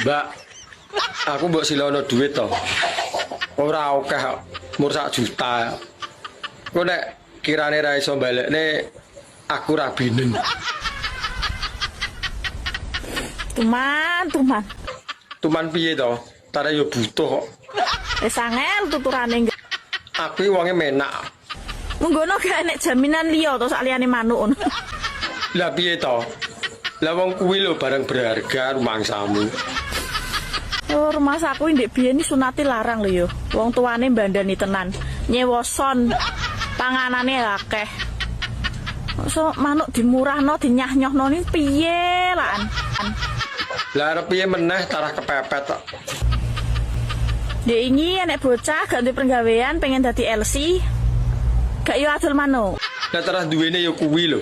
Mbak, aku mbok silono duit to. Ora akeh kok, mur sak juta. Kok nek kirane ra iso balekne aku rabinen. Tuman, tuman. Tuman piye to? Tare yo butuh kok. Wis angel tuturane. Aku iki wonge menak. Munggono gak enek jaminan liya to sak liyane manuk ngono. Lah piye to? Lah wong kuwi lho barang berharga rumangsamu. Oh, rumangsaku ndek biyen iki sunate larang lho yo. Wong tuane mbandani tenan. Nyewa son. Panganane akeh. So manuk dimurahno, dinyah-nyohno ni piye laan. Lah arep piye meneh tarah kepepet kok. Ndek ingi enek bocah gak duwe penggawean pengen dadi LC. Gak yo adol manuk. Lah tarah duwene yo kuwi lho.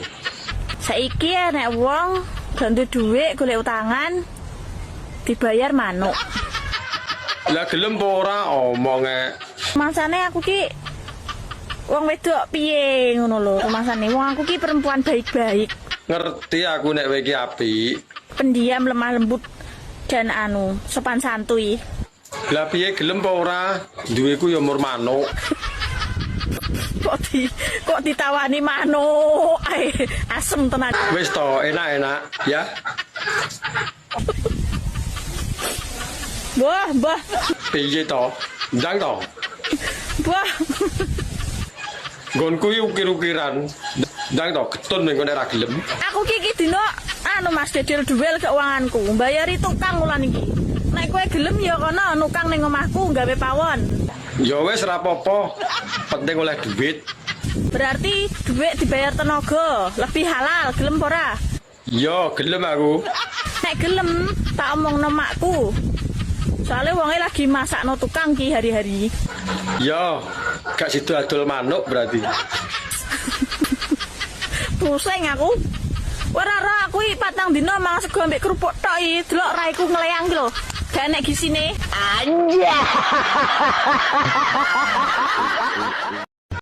Saiki enek wong gak duwe dhuwit golek utangan dibayar manuk. Lah gelem apa ora omonge. Rumangsane aku ki wong wedok piye ngono lho rumangsane. Wong aku ki perempuan baik-baik, Ngerti aku nek kowe iki apik. pendiam, lemah lembut dan anu sopan santuy. Lah piye gelem apa ora? Duweku yo mur manuk. Kok ditawani manuk ae asem tenan. Wis to, enak-enak ya. Wah, mbah, Piye to? Ndang to. mbah. Nggonku iki ukir-ukiran. Ndang to getun ning kono ra gelem. Aku ki iki dina anu Mas Dedel duel keuanganku, mbayari tukang wulan iki. Nek kowe gelem ya kono nukang ning omahku gawe pawon. Ya wis ra apa-apa. Penting oleh duit. Berarti duit dibayar tenaga, lebih halal, gelem apa ora? Ya gelem aku. Nek gelem tak omongno makku. Soale wonge lagi masakno tukang ki hari-hari. Ya, gak sido adol manuk berarti. Pusing aku. Ora ora aku iki patang dina mangan sego ambek kerupuk tok iki. Delok raiku ngleyang ki lho. Gak enek gisine. Anjay.